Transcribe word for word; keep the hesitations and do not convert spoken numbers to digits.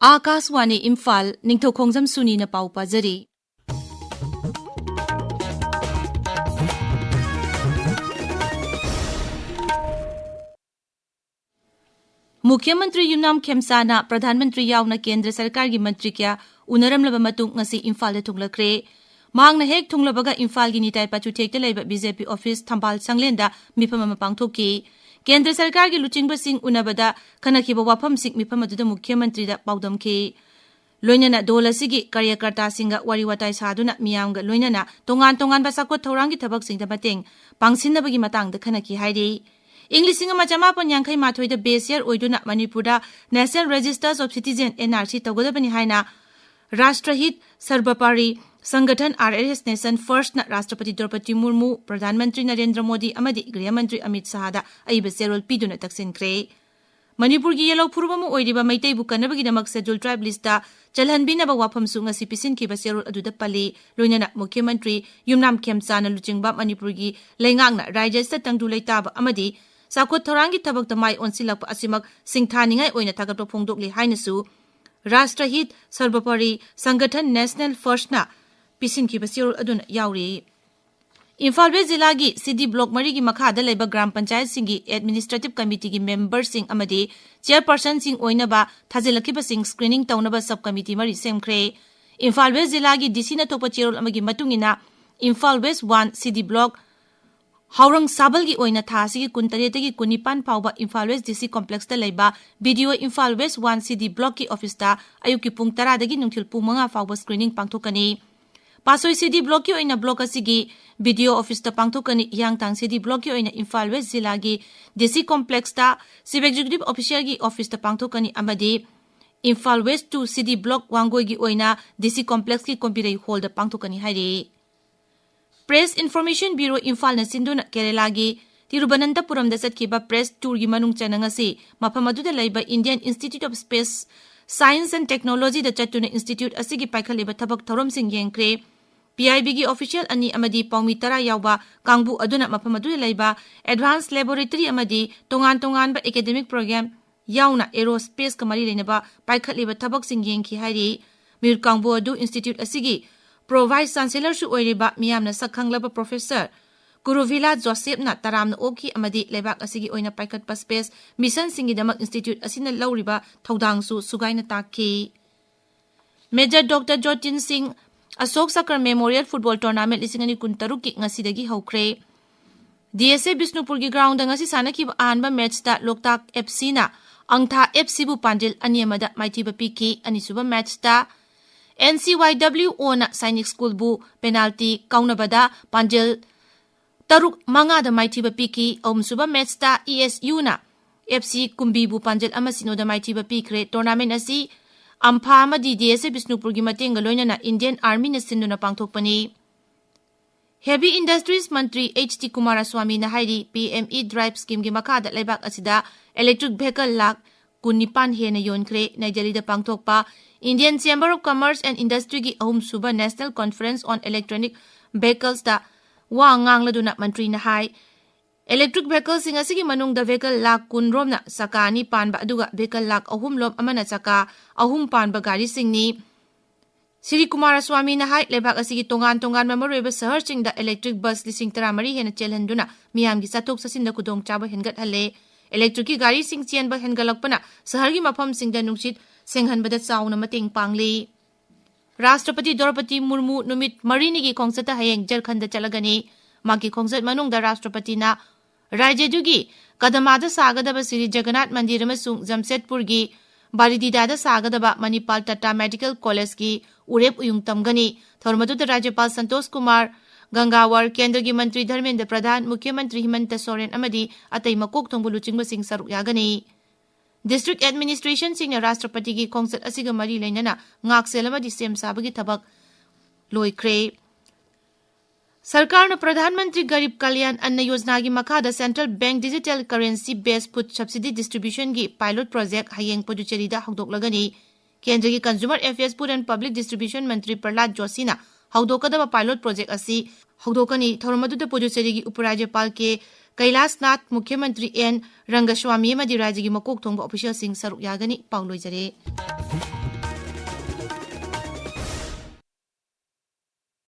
ꯑꯥꯀꯥꯁꯋꯥꯅꯤ ꯏꯝꯐꯥꯜ, ꯅꯤꯡꯊꯧꯈꯣꯡꯖꯝ ꯁꯨꯅꯤꯅ ꯄꯥꯎ ꯄꯥꯖꯔꯤ꯫ ꯃꯨꯈ꯭ꯌ ꯃꯟꯇ꯭ꯔꯤ ꯌꯨꯝꯅꯥꯝ ꯈꯦꯝꯆꯥꯅ ꯄ꯭ꯔꯙꯥꯟ ꯃꯟꯇ꯭ꯔꯤ ꯌꯥꯎꯅ ꯀꯦꯟꯗ꯭ꯔ ꯁꯔꯀꯥꯔꯒꯤ ꯃꯟꯇ꯭ꯔꯤ ꯀꯌꯥ ꯎꯅꯔꯝꯂꯕ ꯃꯇꯨꯡ ꯉꯁꯤ ꯏꯝꯐꯥꯜꯗ ꯊꯨꯡꯂꯈ꯭ꯔꯦ꯫ ꯃꯍꯥꯛꯅ ꯍꯦꯛ ꯊꯨꯡꯂꯕꯒ ꯏꯝꯐꯥꯜꯒꯤ ꯅꯤꯇꯥꯏ ꯄꯥꯆꯨꯊꯦꯛꯇ ꯂꯩꯕ ꯕꯤ ꯖꯦ ꯄꯤ ꯑꯣꯐꯤꯁ ꯊꯝꯕꯥꯜ ꯁꯪꯂꯦꯟꯗ ꯃꯤꯐꯝ ꯑꯃ ꯄꯥꯡꯊꯣꯛꯈꯤ꯫ ꯀꯦꯟꯗ꯭ꯔ ꯁꯔꯀꯥꯔꯒꯤ ꯂꯨꯆꯤꯡꯕꯁꯤꯡ ꯎꯅꯕꯗ ꯈꯟꯅꯈꯤꯕ ꯋꯥꯐꯝꯁꯤꯡ ꯃꯤꯐꯝ ꯑꯗꯨꯗ ꯃꯨꯈ꯭ꯌ ꯃꯟꯇ꯭ꯔꯤꯗ ꯄꯥꯎꯗꯝꯈꯤ꯫ ꯂꯣꯏꯅꯅ ꯗꯣꯜ ꯑꯁꯤꯒꯤ ꯀꯥꯔꯌꯀꯔꯇꯥꯁꯤꯡꯒ ꯋꯥꯔꯤ ꯋꯥꯇꯥꯏ ꯁꯥꯗꯨꯅ ꯃꯤꯌꯥꯝꯒ ꯂꯣꯏꯅꯅ ꯇꯣꯉꯥꯟ ꯇꯣꯉꯥꯟꯕ ꯆꯥꯎꯈꯠ ꯊꯧꯔꯥꯡꯒꯤ ꯊꯕꯛꯁꯤꯡꯗ ꯃꯇꯦꯡ ꯄꯥꯡꯁꯤꯟꯅꯕꯒꯤ ꯃꯇꯥꯡꯗ ꯈꯟꯅꯈꯤ ꯍꯥꯏꯔꯤ꯫ ꯏꯪ ꯂꯤꯁꯤꯡ ꯑꯃ ꯆꯃꯥꯄꯟ ꯌꯥꯡꯈꯩ ꯃꯥꯊꯣꯏꯗ ꯕꯦꯁ ꯌꯔ ꯑꯣꯏꯗꯨꯅ ꯃꯅꯤꯄꯨꯔꯗ National Registers of Citizen, N R C, ꯇꯧꯒꯗꯕꯅꯤ ꯍꯥꯏꯅ ꯔꯥꯁꯇ꯭ꯔꯍꯤꯠ ꯁꯔꯕꯄꯥꯔꯤ ꯁꯪꯒꯊꯟ, R S S Nation First ꯅ ꯔꯥꯁꯇ꯭ꯔꯄꯇꯤ ꯗ꯭ꯔꯧꯄꯗꯤ ꯃꯨꯔꯃꯨ, ꯄ꯭ꯔꯙꯥꯟ ꯃꯟꯇ꯭ꯔꯤ ꯅꯔꯦꯟꯗ꯭ꯔ ꯃꯣꯗꯤ ꯑꯃꯗꯤ ꯒ꯭ꯔꯤꯍ ꯃꯟꯇ꯭ꯔꯤ ꯑꯃꯤꯠ ꯁꯥꯍꯗ ꯑꯏꯕ ꯆꯦꯔꯣꯜ ꯄꯤꯗꯨꯅ ꯇꯛꯁꯤꯟꯈ꯭ꯔꯦ꯫ ꯃꯅꯤꯄꯨꯔꯒꯤ ꯌꯦꯜꯍꯧ ꯐꯨꯔꯨꯞ ꯑꯃ ꯑꯣꯏꯔꯤꯕ ꯃꯩꯇꯩꯕꯨ ꯀꯟꯅꯕꯒꯤꯗꯃꯛ Scheduled Tribe list ꯇ ꯆꯜꯍꯟꯕꯤꯅꯕ ꯋꯥꯐꯝꯁꯨ ꯉꯁꯤ ꯄꯤꯁꯤꯟꯈꯤꯕ ꯆꯦꯔꯣꯜ ꯑꯗꯨꯗ ꯄꯜꯂꯤ꯫ ꯂꯣꯏꯅꯅ ꯃꯨꯈ꯭ꯌ ꯃꯟꯇ꯭ꯔꯤ ꯌꯨꯝꯅꯥꯝ ꯈꯦꯝꯆꯥꯅ ꯂꯨꯆꯤꯡꯕ ꯃꯅꯤꯄꯨꯔꯒꯤ ꯂꯩꯉꯥꯛꯅ ꯔꯥꯖ꯭ꯌ ꯑꯁꯤꯗ ꯇꯪꯗꯨ ꯂꯩꯇꯥꯕ ꯑꯃꯗꯤ ꯆꯥꯎꯈꯠ ꯊꯧꯔꯥꯡꯒꯤ ꯊꯕꯛꯇ ꯃꯥꯏ ꯑꯣꯟꯁꯤꯜꯂꯛꯄ ꯑꯁꯤꯃꯛ ꯁꯤꯡꯊꯥꯅꯤꯡꯉꯥꯏ ꯑꯣꯏꯅ ꯊꯥꯒꯠꯄ ꯐꯣꯡꯗꯣꯛꯂꯤ ꯍꯥꯏꯅꯁꯨ ꯔꯥꯁꯇ꯭ꯔꯍꯤꯠ ꯁꯔꯕꯄꯥꯔꯤ ꯁꯪꯒꯊꯟ, National First ꯅ ꯄꯤꯁꯤꯟꯈꯤꯕ ꯆꯦꯔꯣꯜ ꯑꯗꯨꯅ ꯌꯥꯎꯔꯤ꯫ ꯏꯝꯐꯥꯜ ꯋꯦꯁ ꯖꯤꯂꯥꯒꯤ ꯁꯤ ꯗꯤ ꯕ꯭ꯂꯣꯛ ꯃꯔꯤꯒꯤ ꯃꯈꯥꯗ ꯂꯩꯕ ꯒ꯭ꯔꯥꯝ ꯄꯟꯆꯥꯌꯠꯁꯤꯡꯒꯤ ꯑꯦꯗꯃꯤꯅꯤꯁꯇ꯭ꯔꯦꯇꯤꯚ ꯀꯃꯤꯇꯤꯒꯤ ꯃꯦꯝꯕꯔꯁꯤꯡ ꯑꯃꯗꯤ ꯆꯦꯌꯔꯄꯔꯁꯟꯁꯤꯡ ꯑꯣꯏꯅꯕ ꯊꯥꯖꯤꯜꯂꯛꯈꯤꯕꯁꯤꯡ ꯁ꯭ꯀ꯭ꯔꯤꯅꯤꯡ ꯇꯧꯅꯕ ꯁꯕ ꯀꯃꯤꯇꯤ ꯃꯔꯤ ꯁꯦꯝꯈ꯭ꯔꯦ꯫ ꯏꯝꯐꯥꯜ ꯋꯦꯁ ꯖꯤꯂꯥꯒꯤ ꯗꯤ ꯁꯤꯅ ꯊꯣꯛꯄ ꯆꯦꯔꯣꯜ ꯑꯃꯒꯤ ꯃꯇꯨꯡ ꯏꯟꯅ, ꯏꯝꯐꯥꯜ ꯋꯦꯁ ꯋꯥꯟ ꯁꯤ ꯗꯤ ꯕ꯭ꯂꯣꯛ ꯍꯥꯎꯔꯪ ꯁꯥꯕꯜꯒꯤ ꯑꯣꯏꯅ ꯊꯥ ꯑꯁꯤꯒꯤ ꯀꯨꯟꯇꯔꯦꯠꯇꯒꯤ ꯀꯨꯟꯅꯤꯄꯥꯟ ꯐꯥꯎꯕ ꯏꯝꯐꯥꯜ ꯋꯦꯁ ꯗꯤ ꯁꯤ ꯀꯣꯝꯄ꯭ꯂꯦꯛꯁꯇ ꯂꯩꯕ ꯕꯤ ꯗꯤ ꯑꯣ ꯏꯝꯐꯥꯜ ꯋꯦꯁ ꯋꯥꯟ ꯁꯤ ꯗꯤ ꯕ꯭ꯂꯣꯛꯀꯤ ꯑꯣꯐꯤꯁꯇ ꯑꯌꯨꯛꯀꯤ ꯄꯨꯡ ꯇꯔꯥꯗꯒꯤ ꯅꯨꯡꯊꯤꯜ ꯄꯨꯡ ꯃꯉꯥ ꯐꯥꯎꯕ ꯁ꯭ꯀ꯭ꯔꯤꯅꯤꯡ ꯄꯥꯡꯊꯣꯛꯀꯅꯤ꯫ ꯄꯥꯠꯁꯣꯏ ꯁꯤ ꯗꯤ ꯕ꯭ꯂꯣꯛꯀꯤ ꯑꯣꯏꯅ ꯕ꯭ꯂꯣꯛ ꯑꯁꯤꯒꯤ ꯕꯤ ꯗꯤ ꯑꯣ ꯑꯣꯐꯤꯁꯇ ꯄꯥꯡꯊꯣꯛꯀꯅꯤ꯫ ꯍꯤꯌꯥꯡꯊꯥꯡ ꯁꯤ ꯗꯤ ꯕ꯭ꯂꯣꯛꯀꯤ ꯑꯣꯏꯅ ꯏꯝꯐꯥꯜ ꯋꯦꯁ ꯖꯤꯂꯥꯒꯤ ꯗꯤ ꯁꯤ ꯀꯣꯝꯄ꯭ꯂꯦꯛꯁꯇ ꯆꯤꯐ ꯑꯦꯛꯖꯤꯀ꯭ꯌꯨꯇꯤꯚ ꯑꯣꯐꯤꯁꯔꯒꯤ ꯑꯣꯐꯤꯁꯇ ꯄꯥꯡꯊꯣꯛꯀꯅꯤ ꯑꯃꯗꯤ ꯏꯝꯐꯥꯜ ꯋꯦꯁ ꯇꯨ ꯁꯤ ꯗꯤ ꯕ꯭ꯂꯣꯛ ꯋꯥꯡꯒꯣꯏꯒꯤ ꯑꯣꯏꯅ ꯗꯤ ꯁꯤ ꯀꯣꯝꯄ꯭ꯂꯦꯛꯁꯀꯤ ꯀꯣꯝꯕꯤꯔꯩ ꯍꯣꯜꯗ ꯄꯥꯡꯊꯣꯛꯀꯅꯤ ꯍꯥꯏꯔꯤ꯫ ꯄ꯭ꯔꯦꯁ ꯏꯟꯐꯣꯔꯃꯦꯁꯟ ꯕ꯭ꯌꯨꯔꯣ ꯏꯝꯐꯥꯜꯅ ꯁꯤꯟꯗꯨꯅ ꯀꯦꯔꯦꯂꯥꯒꯤ ꯇꯤꯔꯨꯕꯅꯟꯇꯄꯨꯔꯝꯗ ꯆꯠꯈꯤꯕ ꯄ꯭ꯔꯦꯁ ꯇꯨꯔꯒꯤ ꯃꯅꯨꯡ ꯆꯟꯅ ꯉꯁꯤ ꯃꯐꯝ ꯑꯗꯨꯗ ꯂꯩꯕ Indian Institute of Space Science and Technology ꯗ ꯆꯠꯇꯨꯅ ꯏꯟꯁꯇꯤꯇ꯭ꯌꯨꯠ ꯑꯁꯤꯒꯤ ꯄꯥꯏꯈꯠꯂꯤꯕ ꯊꯕꯛ ꯊꯧꯔꯝꯁꯤꯡ ꯌꯦꯡꯈ꯭ꯔꯦ꯫ ꯄꯤ ꯑꯥꯏ ꯕꯤ ꯒꯤ ꯑꯣꯐꯤꯁꯤꯌꯦꯜ ꯑꯅꯤ ꯑꯃꯗꯤ ꯄꯥꯎꯃꯤ ꯇꯔꯥ ꯌꯥꯎꯕ ꯀꯥꯡꯕꯨ ꯑꯗꯨꯅ ꯃꯐꯝ ꯑꯗꯨꯗ ꯂꯩꯕ ꯑꯦꯗꯚꯥꯟꯁ ꯂꯦꯕꯣꯔꯦꯇꯔꯤ ꯑꯃꯗꯤ ꯇꯣꯉꯥꯟ ꯇꯣꯉꯥꯟꯕ ꯑꯦꯀꯥꯗꯦꯃꯤꯛ ꯄ꯭ꯔꯣꯒ꯭ꯔꯥꯝ ꯌꯥꯎꯅ aerospaceꯀ ꯃꯔꯤ ꯂꯩꯅꯕ ꯄꯥꯏꯈꯠꯂꯤꯕ ꯊꯕꯛꯁꯤꯡ ꯌꯦꯡꯈꯤ ꯍꯥꯏꯔꯤ꯫ ꯃꯤꯔꯨꯠ ꯀꯥꯡꯕꯨ ꯑꯗꯨ institute ꯑꯁꯤꯒꯤ pro vice chancellorꯁꯨ ꯑꯣꯏꯔꯤꯕ ꯃꯤꯌꯥꯝꯅ ꯁꯛ ꯈꯪꯂꯕ professor ꯀꯨꯔꯨꯚꯤꯂꯥ ꯖꯣꯁꯦꯞꯅ ꯇꯔꯥꯝꯅ ꯑꯣꯛꯈꯤ ꯑꯃꯗꯤ ꯂꯩꯕꯥꯛ ꯑꯁꯤꯒꯤ ꯑꯣꯏꯅ ꯄꯥꯏꯈꯠꯄ space missionꯁꯤꯡꯒꯤꯗꯃꯛ institute ꯑꯁꯤꯅ ꯂꯧꯔꯤꯕ ꯊꯧꯗꯥꯡꯁꯨ ꯁꯨꯒꯥꯏꯅ ꯇꯥꯛꯈꯤ꯫ Major Doctor ꯖꯣꯇꯤꯟ ꯁꯤꯡ ꯑꯁꯣꯛ ꯆꯀ꯭ꯔ Memorial Football Tournament ꯂꯤꯁꯤꯡ ꯑꯅꯤ ꯀꯨꯟꯇꯔꯨꯛꯀꯤ ꯉꯁꯤꯗꯒꯤ ꯍꯧꯈ꯭ꯔꯦ꯫ DSA ꯕꯤꯁꯅꯨꯄꯨꯔꯒꯤ groundꯗ ꯉꯁꯤ ꯁꯥꯟꯅꯈꯤꯕ ꯑꯍꯥꯟꯕ matchꯇ ꯂꯣꯛꯇꯥꯛ FCꯅ ꯑꯪꯊꯥ FCꯕꯨ ꯄꯥꯟꯖꯤꯜ ꯑꯅꯤ ꯑꯃꯗ ꯃꯥꯏꯊꯤꯕ ꯄꯤꯈꯤ꯫ ꯑꯅꯤꯁꯨꯕ matchꯇ NCYWOꯅ ꯁꯥꯏꯅꯤꯛ ꯁ꯭ꯀꯨꯜꯕꯨ penalty ꯀꯥꯎꯅꯕꯗ ꯄꯥꯟꯖꯤꯜ ꯇꯔꯨꯛ ꯃꯉꯥꯗ ꯃꯥꯏꯊꯤꯕ ꯄꯤꯈꯤ꯫ ꯑꯍꯨꯝꯁꯨꯕ matchꯇ ESUꯅ FC ꯀꯨꯝꯕꯤꯕꯨ ꯄꯥꯟꯖꯤꯜ ꯑꯃ ꯁꯤꯅꯣꯗ ꯃꯥꯏꯊꯤꯕ ꯄꯤꯈ꯭ꯔꯦ꯫ Tournament ꯑꯁꯤ ꯑꯝꯐꯥ ꯑꯃꯗꯤ DSA ꯕꯤꯁꯅꯨꯄꯨꯔꯒꯤ ꯃꯇꯦꯡꯒ ꯂꯣꯏꯅꯅ Indian Armyꯅ ꯁꯤꯟꯗꯨꯅ ꯄꯥꯡꯊꯣꯛꯄꯅꯤ꯫ Heavy Industries ꯃꯟꯇ꯭ꯔꯤ H T ꯀꯨꯃꯥꯔꯁ꯭ꯋꯥꯃꯤꯅ ꯍꯥꯏꯔꯤ, PME DRIVE schemeꯒꯤ ꯃꯈꯥꯗ ꯂꯩꯕꯥꯛ ꯑꯁꯤꯗ electric vehicle ꯂꯥꯈ ꯀꯨꯟꯅꯤꯄꯥꯟ ꯍꯦꯟꯅ ꯌꯣꯟꯈ꯭ꯔꯦ꯫ ꯅꯩ ꯗꯦꯜꯂꯤꯗ ꯄꯥꯡꯊꯣꯛꯄ Indian Chamber of Commerce and Industryꯒꯤ ꯑꯍꯨꯝꯁꯨꯕ National Conference on Electronic Vehiclesꯇ ꯋꯥ ꯉꯥꯡꯂꯗꯨꯅ ꯃꯟꯇ꯭ꯔꯤꯅ ꯍꯥꯏ, electric vehicleꯁꯤꯡ ꯑꯁꯤꯒꯤ ꯃꯅꯨꯡꯗ vehicle ꯂꯥꯈ ꯀꯨꯟ ꯔꯣꯝꯅ ꯆꯀꯥ ꯑꯅꯤ ꯄꯥꯟꯕ, ꯑꯗꯨꯒ vehicle ꯂꯥꯈ ꯑꯍꯨꯝ ꯂꯣꯝ ꯑꯃꯅ ꯆꯀꯥ ꯑꯍꯨꯝ ꯄꯥꯟꯕ ꯒꯥꯔꯤꯁꯤꯡꯅꯤ꯫ ꯁ꯭ꯔꯤ ꯀꯨꯃꯥꯔꯁ꯭ꯋꯥꯃꯤꯅ ꯍꯥꯏ, ꯂꯩꯕꯥꯛ ꯑꯁꯤꯒꯤ ꯇꯣꯉꯥꯟ ꯇꯣꯉꯥꯟꯕ ꯃꯔꯨꯑꯣꯏꯕ ꯁꯍꯔꯁꯤꯡꯗ electric bus ꯂꯤꯁꯤꯡ ꯇꯔꯥꯃꯔꯤ ꯍꯦꯟꯅ ꯆꯦꯜꯍꯟꯗꯨꯅ ꯃꯤꯌꯥꯝꯒꯤ ꯆꯠꯊꯣꯛ ꯆꯠꯁꯤꯟꯗ ꯈꯨꯗꯣꯡꯆꯥꯕ ꯍꯦꯟꯒꯠꯍꯜꯂꯦ꯫ Electricꯀꯤ ꯒꯥꯔꯤꯁꯤꯡ ꯆꯦꯟꯕ ꯍꯦꯟꯒꯠꯂꯛꯄꯅ ꯁꯍꯔꯒꯤ ꯃꯐꯝꯁꯤꯡꯗ ꯅꯨꯡꯁꯤꯠ ꯁꯦꯡꯍꯟꯕꯗ ꯆꯥꯎꯅ ꯃꯇꯦꯡ ꯄꯥꯡꯂꯤ꯫ ꯔꯥꯁꯇ꯭ꯔꯄꯇꯤ ꯗ꯭ꯔꯧꯄꯗꯤ ꯃꯨꯔꯃꯨ ꯅꯨꯃꯤꯠ ꯃꯔꯤꯅꯤꯒꯤ ꯈꯣꯡꯆꯠꯇ ꯍꯌꯦꯡ ꯖꯔꯈꯟꯗ ꯆꯠꯂꯒꯅꯤ꯫ ꯃꯍꯥꯛꯀꯤ ꯈꯣꯡꯆꯠ ꯃꯅꯨꯡꯗ ꯔꯥꯁꯇ꯭ꯔꯄꯇꯤꯅ ꯔꯥꯖ꯭ꯌꯗꯨꯒꯤ ꯀꯗꯃꯥꯗ ꯁꯥꯒꯗꯕ ꯁ꯭ꯔꯤ ꯖꯒꯟꯅꯥꯊ ꯃꯟꯗꯤꯔ ꯑꯃꯁꯨꯡ ꯖꯝꯁꯦꯗꯄꯨꯔꯒꯤ ꯕꯥꯔꯤꯗꯤꯗꯥꯗ ꯁꯥꯒꯗꯕ ꯃꯅꯤꯄꯥꯜ ꯇꯥꯇꯥ ꯃꯦꯗꯤꯀꯦꯜ ꯀꯣꯂꯦꯖꯀꯤ ꯎꯔꯦꯞ ꯎꯌꯨꯡ ꯇꯝꯒꯅꯤ꯫ ꯊꯧꯔꯝ ꯑꯗꯨꯗ ꯔꯥꯖ꯭ꯌꯄꯥꯜ ꯁꯟꯇꯣꯁ ꯀꯨꯃꯥꯔ ꯒꯪꯒꯥꯋꯔ, ꯀꯦꯟꯗ꯭ꯔꯒꯤ ꯃꯟꯇ꯭ꯔꯤ ꯙꯔꯃꯦꯟꯗ꯭ꯔ ꯄ꯭ꯔꯙꯥꯟ, ꯃꯨꯈ꯭ꯌ ꯃꯟꯇ꯭ꯔꯤ ꯍꯤꯃꯟꯇ ꯁꯣꯔꯦꯟ ꯑꯃꯗꯤ ꯑꯇꯩ ꯃꯀꯣꯛ ꯊꯣꯡꯕ ꯂꯨꯆꯤꯡꯕꯁꯤꯡ ꯁꯔꯨꯛ ꯌꯥꯒꯅꯤ꯫ District administrationꯁꯤꯡꯅ ꯔꯥꯁꯇ꯭ꯔꯄꯇꯤꯒꯤ ꯈꯣꯡꯆꯠ ꯑꯁꯤꯒ ꯃꯔꯤ ꯂꯩꯅꯅ ꯉꯥꯛꯁꯦꯜ ꯑꯃꯗꯤ ꯁꯦꯝ ꯁꯥꯕꯒꯤ ꯊꯕꯛ ꯂꯣꯏꯈ꯭ꯔꯦ꯫ ꯁꯔꯀꯥꯔꯅ ꯄ꯭ꯔꯙꯥꯟ ꯃꯟꯇ꯭ꯔꯤ ꯒꯔꯤꯕ ꯀꯜꯌꯥꯟ ꯑꯟꯅ ꯌꯣꯖꯅꯥꯒꯤ ꯃꯈꯥꯗ Central Bank Digital Currency Based Food Subsidy Distributionꯒꯤ pilot project ꯍꯌꯦꯡ ꯄꯨꯗꯨꯆꯦꯔꯤꯗ ꯍꯧꯗꯣꯛꯂꯒꯅꯤ꯫ ꯀꯦꯟꯗ꯭ꯔꯒꯤ Consumer Affairs, Food and Public Distribution Mantri ꯄ꯭ꯔꯍꯂꯥꯗ ꯖꯣꯁꯤꯅ ꯍꯧꯗꯣꯛꯀꯗꯕ pilot project ꯑꯁꯤ ꯍꯧꯗꯣꯛꯀꯅꯤ꯫ ꯊꯧꯔꯝ ꯑꯗꯨꯗ ꯄꯨꯗꯨꯆꯦꯔꯤꯒꯤ ꯎꯄꯔꯥꯖ꯭ꯌꯄꯥꯜ ꯀꯦ ꯀꯩꯂꯥꯁ ꯅꯥꯊ, ꯃꯨꯈ꯭ꯌ ꯃꯟꯇ꯭ꯔꯤ ꯑꯦꯟ ꯔꯪꯒꯁ꯭ꯋꯥꯃꯤ ꯑꯃꯗꯤ ꯔꯥꯖ꯭ꯌꯒꯤ ꯃꯀꯣꯛ ꯊꯣꯡꯕ ꯑꯣꯐꯤꯁꯤꯌꯦꯜꯁꯤꯡ ꯁꯔꯨꯛ ꯌꯥꯒꯅꯤ꯫ ꯄꯥꯎ ꯂꯣꯏꯖꯔꯦ꯫